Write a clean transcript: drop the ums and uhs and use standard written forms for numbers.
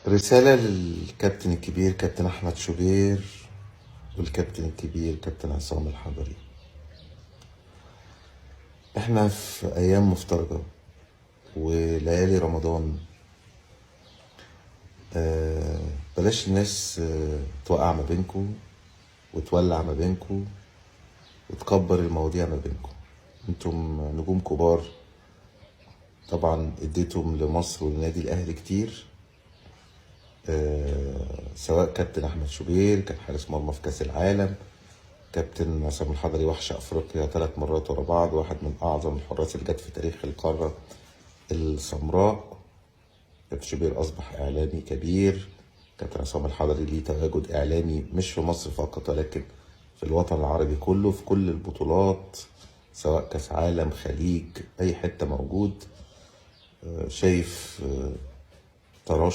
رسالة للكابتن الكبير كابتن أحمد شوبير والكابتن الكبير كابتن عصام الحضري. احنا في أيام مفترجة وليالي رمضان. بلاش الناس توقع ما بينكو وتولع ما بينكو وتكبر المواضيع ما بينكو. انتم نجوم كبار، طبعا اديتم لمصر والنادي الأهلي كتير. سواء كابتن احمد شوبير كان حارس مرمى في كاس العالم، كابتن عصام الحضري وحش افريقيا 3 مرات ورا بعض، واحد من اعظم الحراس اللي جت في تاريخ القارة السمراء. كابتن شوبير اصبح اعلامي كبير، كابتن عصام الحضري ليه تواجد اعلامي مش في مصر فقط ولكن في الوطن العربي كله في كل البطولات، سواء كاس عالم، خليج، اي حتة موجود. شايف تراشق